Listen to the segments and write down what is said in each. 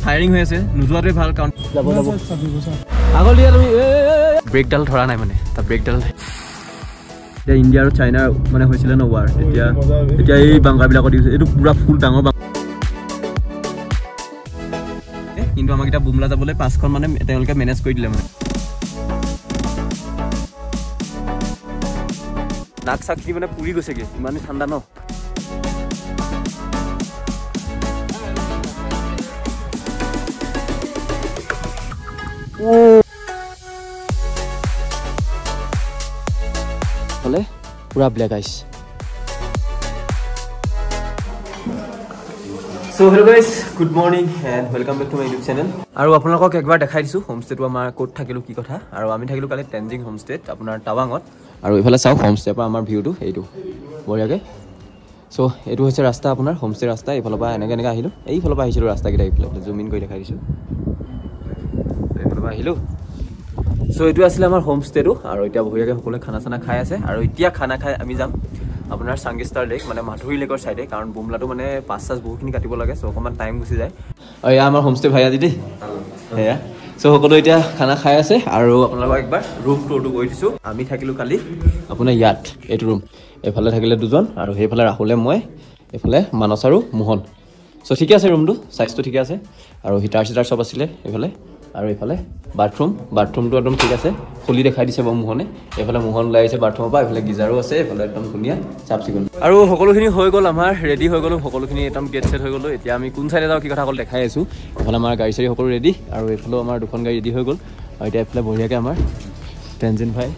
Firing হৈ আছে, নোযোৱাটোৱে ভাল, কাৰণ যাব যাব আগত দিয়া তুমি ব্ৰেকডাল ধৰা নাই, মানে তাৰ ব্ৰেকডাল। এতিয়া ইণ্ডিয়া আৰু চাইনাৰ মানে হৈছিলে ন ৱাৰ, তেতিয়া এতিয়া এই বাংকাৰবিলাকত ইউজ, এইটো পূৰা ফুল ডাঙৰ বাংকাৰ। কিন্তু আমাক এতিয়া বুমলা যাবলৈ পাঁচখন মানে তেওঁলোকে মেনেজ কৰি দিলে। মানে নাক চাকখিনি মানে পুৰি গৈছেগৈ, ইমানেই ঠাণ্ডা ন। হ'লে পূৰা black ice. So hello guys, good morning and welcome back to my YouTube channel. আৰু আপোনালোকক একবাৰ দেখাই দিছোঁ হোমষ্টেটো আমাৰ ক'ত থাকিলোঁ কি কথা। আৰু আমি থাকিলোঁ কালি টেনজিং হোমষ্টেত আপোনাৰ টাৱাঙত। আৰু এইফালে চাওক হোমষ্টেৰ পৰা আমাৰ ভিউটো এইটো বঢ়িয়াকৈ। চ' এইটো হৈছে ৰাস্তা আপোনাৰ হোমষ্টে ৰাস্তা, এইফালৰ পৰা এনেকৈ এনেকৈ আহিলোঁ, এইফালৰ পৰা আহিছিলোঁ ৰাস্তাকেইটা, এইফালে জুম ইন কৰি দেখাই দিছোঁ, এইফালৰ পৰা আহিলোঁ। চ' এইটো আছিলে আমাৰ হোমষ্টেটো। আৰু এতিয়া বঢ়িয়াকৈ সকলোৱে খানা চানা খাই আছে। আৰু এতিয়া খানা খাই আমি যাম আপোনাৰ চাংগেষ্টাৰ লেক, মানে মাধুৰী লেকৰ চাইডে, কাৰণ বুমলাটো মানে পাঁচ চাচ বহুতখিনি কাটিব লাগে, চ' অকণমান টাইম গুচি যায়। আৰু এয়া আমাৰ হোমষ্টে ভাইয়া দিদি, সেয়া। চ' সকলোৱে এতিয়া খানা খাই আছে। আৰু আপোনালোকক একবাৰ ৰুম টুৰটো কৰি দিছোঁ। আমি থাকিলোঁ কালি আপোনাৰ ইয়াত এইটো ৰুম, এইফালে থাকিলে দুজন আৰু সেইফালে ৰাহুলে মই, এইফালে মানস আৰু মোহন। চ' ঠিকে আছে ৰুমটো, চাইজটো ঠিকে আছে। আৰু হিটাৰ চিটাৰ চব আছিলে এইফালে। আৰু এইফালে বাথৰুম, বাথৰুমটো একদম ঠিক আছে, খুলি দেখাই দিছে বাৰু মোহনে। এইফালে মোহন ওলাই আহিছে বাথৰুমৰ পৰা, এইফালে গিজাৰো আছে, এইফালে একদম ধুনীয়া চাফ চিকুণ। আৰু সকলোখিনি হৈ গ'ল আমাৰ, ৰেডি হৈ গ'লোঁ সকলোখিনি, একদম গেট ছেট হৈ গ'লোঁ। এতিয়া আমি কোন চাইডে যাওঁ কি কথা অকল দেখাই আছোঁ। এইফালে আমাৰ গাড়ী চাড়ী সকলো ৰেডি, আৰু এইফালেও আমাৰ দুখন গাড়ী ৰেডি হৈ গ'ল। আৰু এতিয়া এইফালে বঢ়িয়াকৈ আমাৰ টেনজিন ভাই।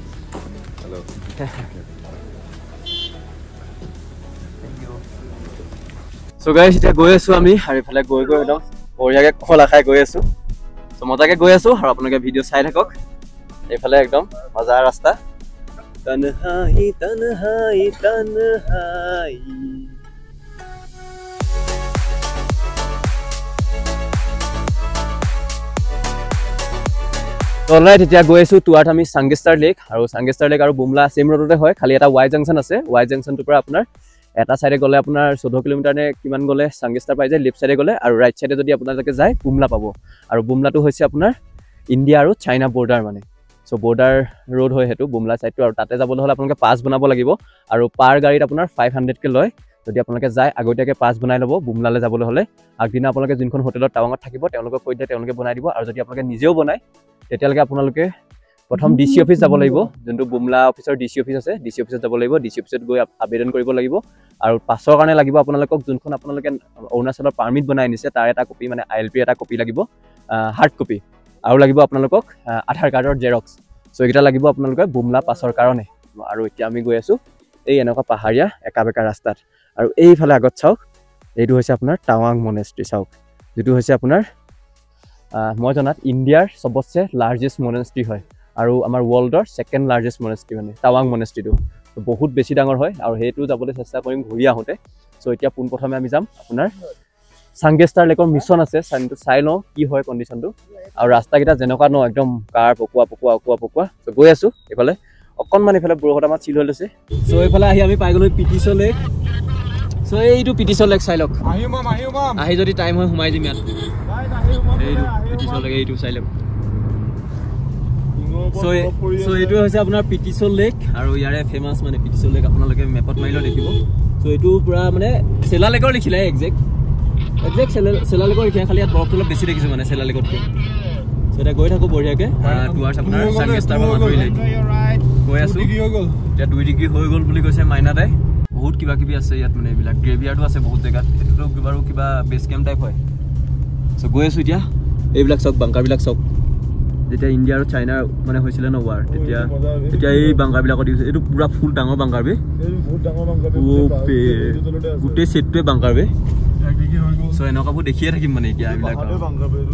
চ' গাইজ এতিয়া গৈ আছোঁ আমি, আৰু এইফালে গৈ গৈ একদম বঢ়িয়াকৈ খোলা খাই গৈ আছোঁ। চ' মজাকৈ গৈ আছোঁ আৰু আপোনালোকে ভিডিঅ' চাই থাকক। এইফালে একদম মজা ৰাস্তা। তনহাই তনহাই তনহাই। অলৰাইট, এতিয়া গৈ আছোঁ টুৱাৰ্ড আমি চাংগেষ্টাৰ লেক। আৰু চাংগেষ্টাৰ লেক আৰু বুমলা ছেইম ৰোডতে হয়, খালি এটা ৱাই জাংচন আছে। ৱাই জাংচনটোৰ পৰা আপোনাৰ এটা চাইডে গ'লে আপোনাৰ 14 কিলোমিটাৰ নে কিমান গ'লে চাংগেষ্টাৰ পাই যায়, লেফ্ট চাইডে গ'লে। আৰু ৰাইট চাইডে যদি আপোনালোকে যায় বুমলা পাব। আৰু বুমলাটো হৈছে আপোনাৰ ইণ্ডিয়া আৰু চাইনা বৰ্ডাৰ, মানে চ' বৰ্ডাৰ ৰোড হয় সেইটো বুমলা চাইডটো। আৰু তাতে যাবলৈ হ'লে আপোনালোকে পাছ বনাব লাগিব, আৰু পাৰ গাড়ীত আপোনাৰ 500কৈ লয়। যদি আপোনালোকে যায় আগতীয়াকৈ পাছ বনাই ল'ব বুমলালৈ যাবলৈ হ'লে। আগদিনা আপোনালোকে যোনখন হোটেলত টাৱাঙত থাকিব তেওঁলোকক কৈ দিলে তেওঁলোকে বনাই দিব। আৰু যদি আপোনালোকে নিজেও বনায় তেতিয়ালৈকে আপোনালোকে প্ৰথম ডি চি অফিচ যাব লাগিব, যোনটো বুমলা অফিচৰ ডি চি অফিচ আছে, ডি চি অফিচত যাব লাগিব। ডি চি অফিচত গৈ আবেদন কৰিব লাগিব। আৰু পাছৰ কাৰণে লাগিব আপোনালোকক যোনখন আপোনালোকে অৰুণাচলৰ পাৰ্মিট বনাই আনিছে তাৰ এটা কপি, মানে I L পিৰ এটা কপি লাগিব, হাৰ্ড কপি। আৰু লাগিব আপোনালোকক আধাৰ কাৰ্ডৰ জেৰক্স। চ' এইকেইটা লাগিব আপোনালোকে বুমলা পাছৰ কাৰণে। আৰু এতিয়া আমি গৈ আছোঁ এই এনেকুৱা পাহাৰীয়া একা বেকা ৰাস্তাত। আৰু এইফালে আগত চাওক, এইটো হৈছে আপোনাৰ টাৱাং মনেষ্ট্ৰী। চাওক, যিটো হৈছে আপোনাৰ মই জনাত ইণ্ডিয়াৰ চবতছে লাৰ্জেষ্ট মনেষ্ট্ৰী হয়, আৰু আমাৰ ৱৰ্ল্ডৰ ছেকেণ্ড লাৰ্জেষ্ট মনেষ্ট্ৰী, মানে টাৱাং মনেষ্ট্ৰীটো বহুত বেছি ডাঙৰ হয়। আৰু সেইটো যাবলৈ চেষ্টা কৰিম ঘূৰি আহোঁতে। চ' এতিয়া পোনপ্ৰথমে আমি যাম আপোনাৰ চাংগেষ্টাৰ লেকৰ মিছন আছে, চাইনটো চাই লওঁ কি হয় কণ্ডিশ্যনটো। আৰু ৰাস্তাকেইটা যেনেকুৱা ন, একদম কাৰ পকোৱা পকোৱা অকোৱা পকোৱা। চ' গৈ আছোঁ এইফালে অকণমান, এইফালে বৰষুণ আমাৰ চিল হৈ লৈছে। চ' এইফালে আহি আমি পাই গ'লোঁ পিটিছ লেক। চ' এইটো পিটিছ লেক চাই লওক, আহি যদি টাইম হয় সোমাই দিম ইয়াত। এইটো পিটিছ লেক, এইটো চাই লওক। চ' এইটো হৈছে আপোনাৰ পিটিছ লেক, আৰু ইয়াৰে ফেমাছ মানে পিটিছ লেক আপোনালোকে মেপত মাৰিলেও দেখিব। চ' এইটো পূৰা মানে চেলা লেকৰ লিখিলে, একজেক্ট একজেক্ট চেলা লেকৰ লিখিলে, খালি ইয়াত বৰফটো অলপ বেছি দেখিছোঁ মানে চেলা লেকতকৈ। চ' এতিয়া গৈ থাকোঁ বঢ়িয়াকৈ টুৱাৰ্ডছ আপোনাৰ চাংগেষ্টাৰ বা মাধুৰী লেক গৈ আছোঁ। এতিয়া 2 ডিগ্ৰী হৈ গ'ল বুলি কৈছে মাইনাদাই। বহুত কিবা কিবি আছে ইয়াত, মানে এইবিলাক গ্ৰেভিয়াৰ্ডো আছে বহুত জেগাত। এইটোতো বাৰু কিবা বেছ কেম্প টাইপ হয়। চ' গৈ আছোঁ এতিয়া। এইবিলাক চাওক, বাংকাৰবিলাক চাওক। যেতিয়া ইণ্ডিয়া আৰু চাইনাৰ মানে হৈছিলে ন ৱাৰ, তেতিয়া এতিয়া এই বাংকাৰবিলাকত ইউজ, এইটো পূৰা ফুল ডাঙৰ বাংকাৰ বে, গোটেই ছেটটোৱে বাংকাৰ বে। চ' এনেকুৱাবোৰ দেখিয়ে থাকিম মানে এতিয়া এইবিলাক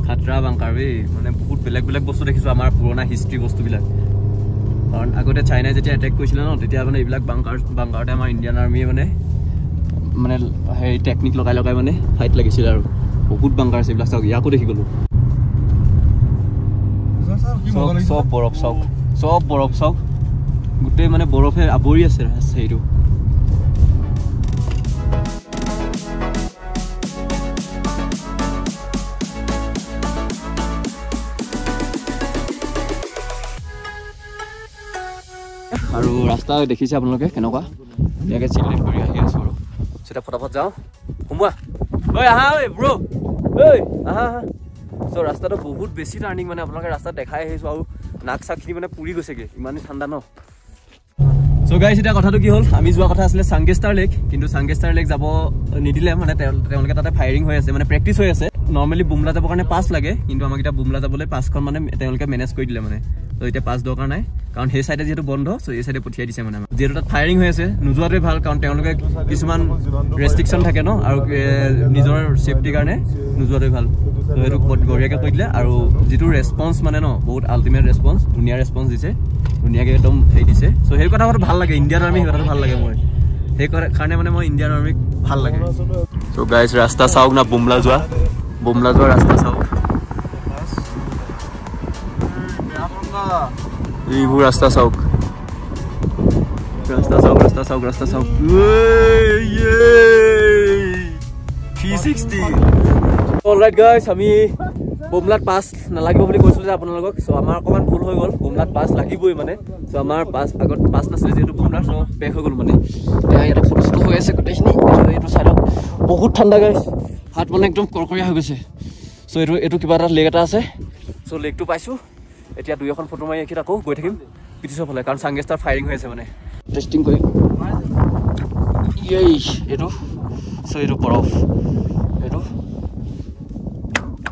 খাতৰা বাংকাৰ বে, মানে বহুত বেলেগ বেলেগ বস্তু দেখিছোঁ আমাৰ পুৰণা হিষ্ট্ৰী বস্তুবিলাক। কাৰণ আগতে চাইনাই যেতিয়া এটেক কৰিছিলে ন, তেতিয়া মানে এইবিলাক বাংকাৰতে আমাৰ ইণ্ডিয়ান আৰ্মিয়ে মানে মানে হেৰি টেকনিক লগাই লগাই মানে ফাইট লাগিছিলে। আৰু বহুত বাংকাৰ আছে এইবিলাক চাওক, ইয়াকো দেখি গ'লোঁ। চব বৰফ চাওক, চব বৰফ চাওক, গোটেই মানে বৰফে আৱৰি আছে সেইটো। আৰু ৰাস্তা দেখিছে আপোনালোকে কেনেকুৱা ধুনীয়াকৈ চিলেক্ট কৰি আহি আছোঁ আৰু। চ' এতিয়া ফটাফট যাওঁ, সোমোৱা ঐ আহা ঐ ব্ৰ' ঐ আহা আহা। চ' ৰাস্তাটো বহুত বেছি টাৰ্ণিং মানে আপোনালোকে ৰাস্তাত দেখাই আহিছোঁ আৰু নাক চাকখিনি মানে পুৰি গৈছেগৈ, ইমানেই ঠাণ্ডা ন। চ' গাইজ এতিয়া কথাটো কি হ'ল, আমি যোৱা কথা আছিলে চাংগেষ্টাৰ লেক, কিন্তু চাংগেষ্টাৰ লেক যাব নিদিলে মানে তেওঁলোকে তাতে ফায়াৰিং হৈ আছে মানে প্ৰেক্টিচ হৈ আছে। নৰ্মেলি বুমলা যাবৰ কাৰণে পাছ লাগে, কিন্তু আমাক এতিয়া বুমলা যাবলৈ পাছখন মানে তেওঁলোকে মেনেজ কৰি দিলে মানে। ত' এতিয়া পাছ দৰকাৰ নাই, কাৰণ সেই চাইডে যিহেতু বন্ধ, চ' এই চাইডে পঠিয়াই দিছে মানে। যিহেতু তাত ফায়াৰিং হৈ আছে নোযোৱাটোৱে ভাল, কাৰণ তেওঁলোকে কিছুমান ৰেষ্ট্ৰিকশ্যন থাকে ন, আৰু নিজৰ ছেফটিৰ কাৰণে নোযোৱাটোৱে ভাল। ত' সেইটো বঢ়িয়াকৈ কৈ দিলে। আৰু যিটো ৰেচপঞ্চ মানে ন, বহুত আল্টিমেট ৰেচপঞ্চ, ধুনীয়া ৰেচপঞ্চ দিছে, ধুনীয়াকৈ একদম হেৰি দিছে। চ' সেই কথা ভাল লাগে, ইণ্ডিয়ান আৰ্মি সেই কথাটো ভাল লাগে মোৰ, সেই কাৰণে মানে মই ইণ্ডিয়ান আৰ্মিক ভাল লাগে। চ' গাইজ ৰাস্তা চাওক না, বুমলা যোৱা, বুমলা যোৱা ৰাস্তা চাওক, এইবোৰ ৰাস্তা চাওক, ৰাস্তা চাওক, ৰাস্তা চাওক, ৰাস্তা চাওক। 360। অলৰাইট গাইজ, আমি বুমলাত পাছ নালাগিব বুলি কৈছিলোঁ যে আপোনালোকক। চ' আমাৰ অকণমান ভুল হৈ গ'ল, বুমলাত পাছ লাগিবই মানে। চ' আমাৰ পাছ আগত পাছ নাছিলে যিহেতু বুমলাৰ, চ' বেক হৈ গ'ল মানে। এতিয়া ইয়াতে ফটো চটো হৈ আছে গোটেইখিনি। এইটো চাইডত বহুত ঠাণ্ডা গাইজ, হাত মানে একদম কৰকৰীয়া হৈ গৈছে। চ' এইটো কিবা এটা লেক এটা আছে, চ' লেকটো পাইছোঁ। এতিয়া দুই এখন ফটো মাৰি এইখিত আকৌ গৈ থাকিম পিটিছৰ ফালে, কাৰণ চাংগেষ্টাৰ ফায়াৰিং হৈ আছে মানে। টেষ্টিং কৰিম এই এইটো। চ' এইটো বৰফ, এইটো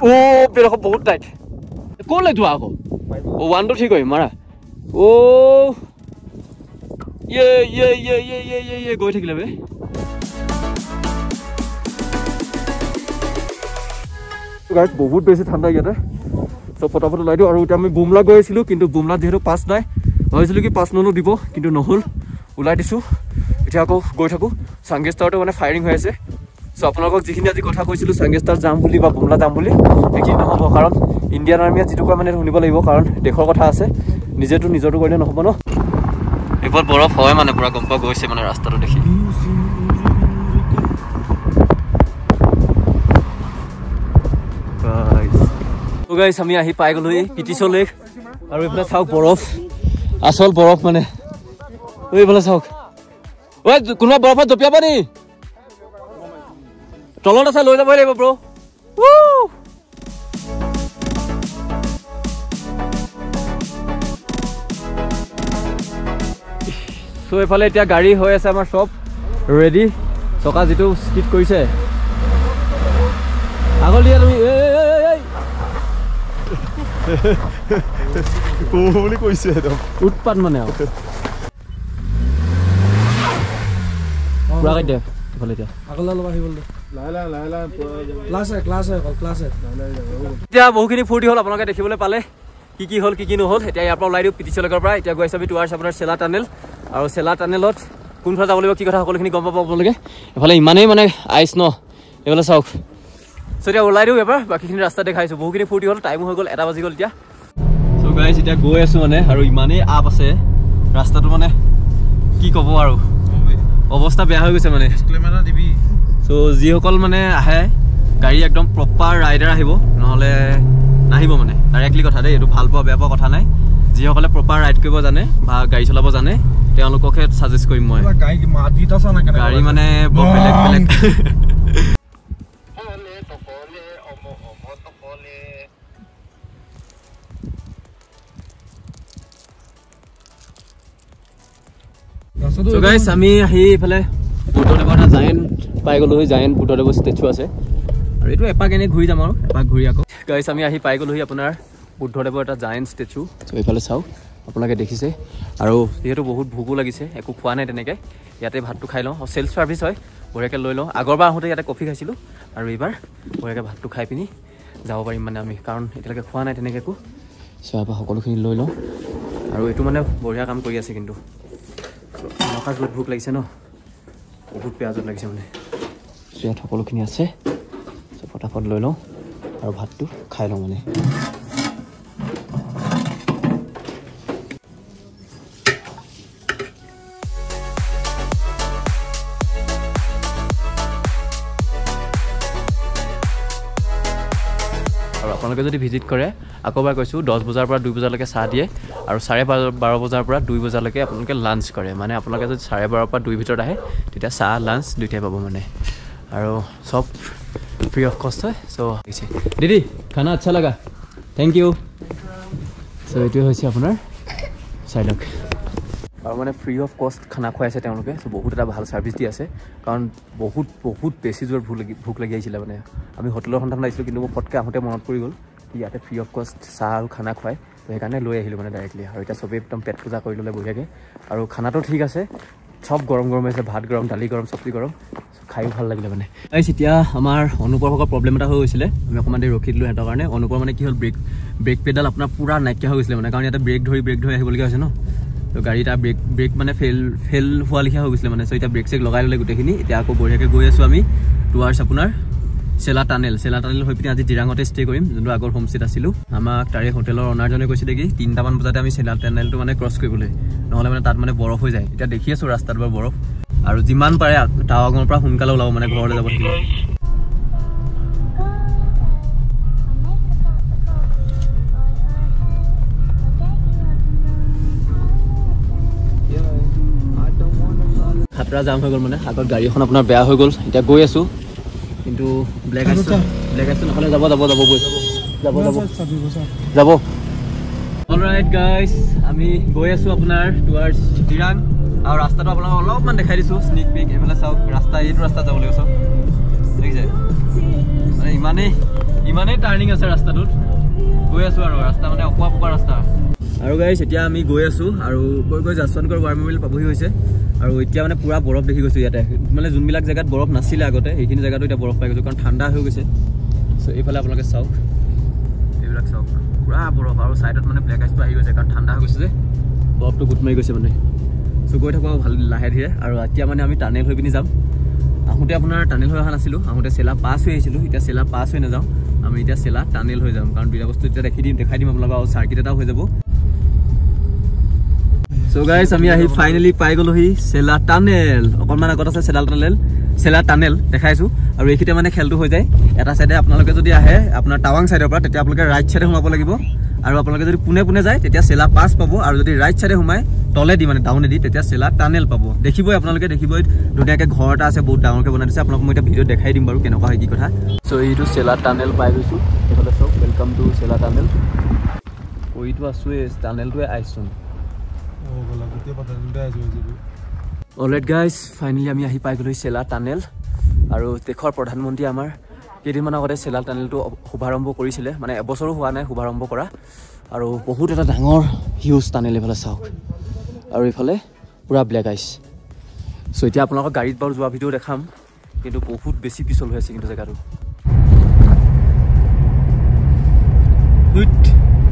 অ' বেৰখ বহুত টাইট। ক'লৈ যোৱা আকৌ? অ' ওৱানটো ঠিক কৰিম মাৰা। অ' ইয়ে ইয়ে ইয়ে ইয়ে ইয়ে ইয়ে ইয়ে গৈ থাকিলে বে। গাইজ বহুত বেছি ঠাণ্ডা ইয়াতে। চ' ফটাফট ওলাই দিওঁ। আৰু এতিয়া আমি বুমলা গৈ আছিলোঁ, কিন্তু বুমলাত যিহেতু পাছ নাই, ভাবিছিলোঁ কি পাছ নলো দিব, কিন্তু নহ'ল, ওলাই দিছোঁ। এতিয়া আকৌ গৈ থাকোঁ। চাংগেষ্টাৰটো মানে ফায়াৰিং হৈ আছে। চ' আপোনালোকক যিখিনি আজি কথা কৈছিলোঁ চাংগেষ্টাৰ যাম বুলি বা বুমলা যাম বুলি, সেইখিনি নহ'ব, কাৰণ ইণ্ডিয়ান আৰ্মিয়ে যিটো কয় মানে শুনিব লাগিব, কাৰণ দেশৰ কথা আছে, নিজেতো নিজৰটো কৰিলে নহ'ব ন। এইবোৰত বৰফ হয় মানে পূৰা গম পোৱা গৈছে মানে ৰাস্তাটো দেখি। গাইজ আমি আহি পাই গ'লো এই পিটিছ লেক। আৰু এইফালে চাওক বৰফ, আচল বৰফ মানে। এইফালে চাওক, ঐ কোনোবা বৰফত জঁপিয়াব নি? তলত আছে, লৈ যাবই লাগিব ব্ৰ। চ' এইফালে এতিয়া গাড়ী হৈ আছে আমাৰ চব ৰেডি, চকা যিটো স্কিপ কৰিছে আগল দিয়া তুমি বুলি কৈছে, একদম উৎপাত মানে আৰু পুৰা কাটি দে এইফালে। এতিয়া এতিয়া বহুখিনি ফূৰ্তি হ'ল, আপোনালোকে দেখিবলৈ পালে কি কি হ'ল কি কি নহ'ল। এতিয়া ইয়াৰ পৰা ওলাই দিওঁ পিটিছলৈকৰ পৰা। এতিয়া গৈ আছোঁ আমি টুৱাৰ্ছ আপোনাৰ চেলা টানেল, আৰু চেলা টানেলত কোনফালে যাব লাগিব কি কথা সকলোখিনি গম পাব আপোনালোকে। এইফালে ইমানেই মানে আইচ ন, এইফালে চাওক। চ' এতিয়া ওলাই দিওঁ এবাৰ, বাকীখিনি ৰাস্তা দেখাইছোঁ। বহুখিনি ফূৰ্তি হ'ল, টাইমো হৈ গ'ল, 1 বাজি গ'ল এতিয়া। চ' গাইজ এতিয়া গৈ আছোঁ মানে, আৰু ইমানেই আপ আছে ৰাস্তাটো মানে কি ক'ব আৰু, অৱস্থা বেয়া হৈ গৈছে মানে। চ' যিসকল মানে আহে গাড়ী একদম প্ৰপাৰ ৰাইডাৰ আহিব, নহ'লে নাহিব মানে। ডাইৰেক্টলি কথা দেই, এইটো ভাল পোৱা বেয়া পোৱা কথা নাই। যিসকলে প্ৰপাৰ ৰাইড কৰিব জানে বা গাড়ী চলাব জানে তেওঁলোককহে ছাজেষ্ট কৰিম মই। গাড়ী মানে বৰ বেলেগ বেলেগ। চ' গাইজ আমি আহি এইফালে বুদ্ধদেৱৰ এটা জায়েণ্ট পাই গ'লোহি, জায়েণ্ট বুদ্ধদেৱৰ ষ্টেচু আছে। আৰু এইটো এপাক এনেই ঘূৰি যাম আৰু এপাক ঘূৰি আকৌ গাইজ আমি আহি পাই গ'লোহি আপোনাৰ বুদ্ধদেৱৰ এটা জায়েণ্ট ষ্টেচু। চ' এইফালে চাওক আপোনালোকে দেখিছে। আৰু যিহেতু বহুত ভোকো লাগিছে, একো খোৱা নাই তেনেকৈ, ইয়াতে ভাতটো খাই লওঁ। চেল্ফ ছাৰ্ভিচ হয়, বঢ়িয়াকৈ লৈ লওঁ। আগৰবাৰ আহোঁতে ইয়াতে কফি খাইছিলোঁ, আৰু এইবাৰ বঢ়িয়াকৈ ভাতটো খাই পিনি যাব পাৰিম মানে আমি, কাৰণ এতিয়ালৈকে খোৱা নাই তেনেকৈ একো। চ' ইয়াৰ পৰা সকলোখিনি লৈ লওঁ। আৰু এইটো মানে বঢ়িয়া কাম কৰি আছে, কিন্তু এনেকুৱা য'ত ভোক লাগিছে ন, বহুত বেয়া য'ত লাগিছে মানে। চ' ইয়াত সকলোখিনি আছে, চ' ফটাফট লৈ লওঁ আৰু ভাতটো খাই লওঁ মানে। আৰু আপোনালোকে আপোনালোকে যদি ভিজিট কৰে আকৌ এবাৰ কৈছোঁ 10 বজাৰ পৰা 2 বজালৈকে চাহ দিয়ে আৰু 12:30 বজাৰ পৰা 2 বজালৈকে আপোনালোকে লাঞ্চ কৰে। মানে আপোনালোকে যদি 12:30 পৰা 2 ভিতৰত আহে তেতিয়া চাহ লাঞ্চ দুইটাই পাব মানে, আৰু চব ফ্ৰী অফ কষ্ট হয়। চ' দিদি খানা আচ্ছা লগা, thank U. চ' এইটোৱে হৈছে আপোনাৰ চাই লওক। আৰু মানে ফ্ৰী অফ কষ্ট খানা খুৱাইছে তেওঁলোকে। চ' বহুত এটা ভাল ছাৰ্ভিচ দি আছে, কাৰণ বহুত বহুত বেছি জোৰত ভোক লাগি আহিছিলে। মানে আমি হোটেলৰ সন্ধানত আহিছিলোঁ, কিন্তু মোৰ ফটকৈ আহোঁতে মনত পৰি গ'ল কি ইয়াতে ফ্ৰী অফ কষ্ট চাহ আৰু খানা খুৱায়, ত' সেইকাৰণে লৈ আহিলোঁ মানে ডাইৰেক্টলি। আৰু এতিয়া চবেই একদম পেট পূজা কৰি ল'লে বঢ়িয়াকৈ, আৰু খানাটো ঠিক আছে, চব গৰম গৰম হৈছে, ভাত গৰম, দালি গৰম, চব্জি গৰম, খায়ো ভাল লাগিলে মানে। এতিয়া আমাৰ অনুপৰ ভাগৰ প্ৰব্লেম এটা হৈ গৈছিলে, আমি অকণমান দেৰি ৰখি দিলোঁ সিহঁতৰ কাৰণে। অনুপৰ মানে কি হ'ল, ব্ৰেক পেডাল আপোনাৰ পূৰা নাইকিয়া হৈ গৈছিলে মানে, কাৰণ ইয়াতে ব্ৰেক ধৰি আহিবলগীয়া হৈছে ন, তো গাড়ী এটা ব্ৰেক মানে ফেইল হোৱা লেখীয়া হৈ গৈছিলে মানে। চ' এতিয়া ব্ৰেক চেক লগাই ল'লে গোটেইখিনি, এতিয়া আকৌ বঢ়িয়াকৈ গৈ আছোঁ আমি টুৱাৰ্ডছ আপোনাৰ চেলা টানেল। চেলা টানেল হৈ পিনি আজি জিৰাঙতে ষ্টে কৰিম, যোনটো আগৰ হোমষ্টেত আছিলোঁ। আমাক তাৰে হোটেলৰ অনাৰজনে কৈছিলে কি 3টামান বজাতে আমি চেলা টানেলটো মানে ক্ৰছ কৰিবলৈ, নহ'লে মানে তাত মানে বৰফ হৈ যায়। এতিয়া দেখি আছোঁ ৰাস্তাত বাৰু বৰফ, আৰু যিমান পাৰে টাৱাঙৰ পৰা সোনকালে ওলাব মানে ঘৰলৈ যাব থাকিব। খাতৰা জাম হৈ গ'ল মানে, আগত গাড়ী এখন আপোনাৰ বেয়া হৈ গ'ল, এতিয়া গৈ আছোঁ, কিন্তু ব্লেক আইচটো নহ'লে যাব যাব যাব যাব যাব যাব। অলৰাইট গাইজ, আমি গৈ আছোঁ আপোনাৰ টুৱাৰ্ডছ দিৰাং, আৰু ৰাস্তাটো আপোনালোকক অলপমান দেখাই দিছোঁ স্নিক পিক। এইফালে চাওক ৰাস্তা, এইটো ৰাস্তাত যাব লাগিব, চাওক দেখিছে মানে ইমানেই টাৰ্ণিং আছে ৰাস্তাটোত। গৈ আছোঁ আৰু ৰাস্তা মানে অকোৱা পকোৱা ৰাস্তা। আৰু গাইজ এতিয়া আমি গৈ আছোঁ, আৰু গৈ গৈ যশৱন্তগড় ৱাৰ মেমৰিয়েল পাবহি হৈছে। আৰু এতিয়া মানে পূৰা বৰফ দেখি গৈছোঁ ইয়াতে, মানে যোনবিলাক জেগাত বৰফ নাছিলে আগতে সেইখিনি জেগাতো এতিয়া বৰফ পাই গৈছোঁ, কাৰণ ঠাণ্ডা হৈ গৈছে। চ' এইফালে আপোনালোকে চাওক, এইবিলাক চাওক পূৰা বৰফ, আৰু ছাইডত মানে ব্লেক আইচটো আহি গৈছে, কাৰণ ঠাণ্ডা হৈ গৈছে যে বৰফটো গোট মাৰি গৈছে মানে। চ' গৈ থাকোঁ ভাল লাহে ধীৰে। আৰু এতিয়া মানে আমি টানেল হৈ পিনি যাম। আহোঁতে আপোনাৰ টানেল হৈ অহা নাছিলোঁ, আহোঁতে চেলা পাছ হৈ আহিছিলোঁ, এতিয়া চেলা পাছ হৈ নাযাওঁ আমি, এতিয়া চেলা টানেল হৈ যাম, কাৰণ দুইটা বস্তু এতিয়া দেখাই দিম আপোনালোকক, আৰু চাৰ্কিট এটাও হৈ যাব। চ' গাইজ আমি আহি ফাইনেলি পাই গ'লোহি চেলা টানেল। অকণমান আগত আছে চেলা টানেল দেখাইছোঁ। আৰু এইখিনিতে মানে খেলটো হৈ যায়, এটা চাইডে আপোনালোকে যদি আহে আপোনাৰ টাৱাং চাইডৰ পৰা তেতিয়া আপোনালোকে ৰাইট চাইডে সোমাব লাগিব, আৰু আপোনালোকে যদি পোনে পোনে যায় তেতিয়া চেলা পাছ পাব, আৰু যদি ৰাইট চাইডে সোমায় তলেদি মানে ডাউনেদি তেতিয়া চেলা টানেল পাব। দেখিবই আপোনালোকে, দেখিবই ধুনীয়াকৈ ঘৰ এটা আছে, বহুত ডাঙৰকৈ বনাই দিছে। আপোনালোকক মই এতিয়া ভিডিঅ'ত দেখাই দিম বাৰু কেনেকুৱা হয় কি কথা। চ' এইটো চেলা টানেল পাই গৈছোঁ, এইফালে চাওক, welcome to চেলা টানেল। কৰিতো আছোঁৱেই, টানেলটোৱে আইচোন। অলৰাইট গাইজ, ফাইনেলি আমি আহি পাই গ'লোঁ চেলা টানেল। আৰু দেশৰ প্ৰধানমন্ত্ৰী আমাৰ কেইদিনমান আগতে চেলা টানেলটো শুভাৰম্ভ কৰিছিলে, মানে এবছৰো হোৱা নাই শুভাৰম্ভ কৰা। আৰু বহুত এটা ডাঙৰ হিউজ টানেল, এইফালে চাওক, আৰু এইফালে পূৰা ব্লেক আইচ। চ' এতিয়া আপোনালোকৰ গাড়ীত বাৰু যোৱা ভিডিঅ' দেখাম, কিন্তু বহুত বেছি পিছল হৈ আছে কিন্তু জেগাটো।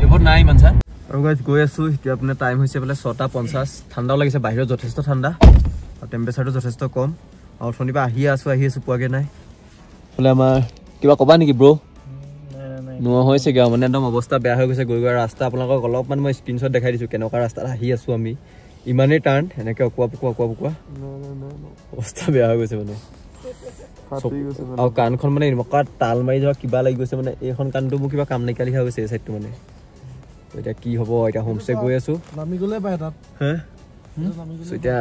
এইবোৰ নাই ইমান চা। আৰু গাইজ গৈ আছোঁ এতিয়া, আপোনাৰ টাইম হৈছে বোলে 6:50। ঠাণ্ডাও লাগিছে বাহিৰত, যথেষ্ট ঠাণ্ডা আৰু টেম্পাৰেচাৰটো যথেষ্ট কম। আৰু অথনিৰ পৰা আহি আছোঁ, পোৱাগৈ নাই। বোলে আমাৰ কিবা ক'বা নেকি ব্ৰ? নোহোৱা হৈছেগৈ আৰু, মানে একদম অৱস্থা বেয়া হৈ গৈছে গৈ গৈ। ৰাস্তা আপোনালোকক অলপমান মই স্ক্ৰীনশ্বট দেখাই দিছোঁ কেনেকুৱা ৰাস্তাত আহি আছোঁ আমি, ইমানেই টাৰ্ণ, এনেকৈ অকোৱা পকোৱা অৱস্থা বেয়া হৈ গৈছে মানে। আৰু কাণখন মানে এনেকুৱা তাল মাৰি যোৱা কিবা লাগি গৈছে মানে, এইখন কাণটো মোৰ কিবা কাম নাইকিয়া লিখা গৈছে এই চাইডটো মানে। এতিয়া কি হ'ব, এতিয়া হোমষ্টে গৈ আছোঁ। এতিয়া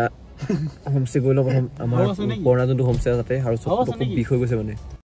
হোমষ্টে গৈ লওঁ প্ৰথম, আমাৰ পুৰণা যোনটো হোমষ্টে তাতে। আৰু চকুটো খুব বিষ হৈ গৈছে মানে।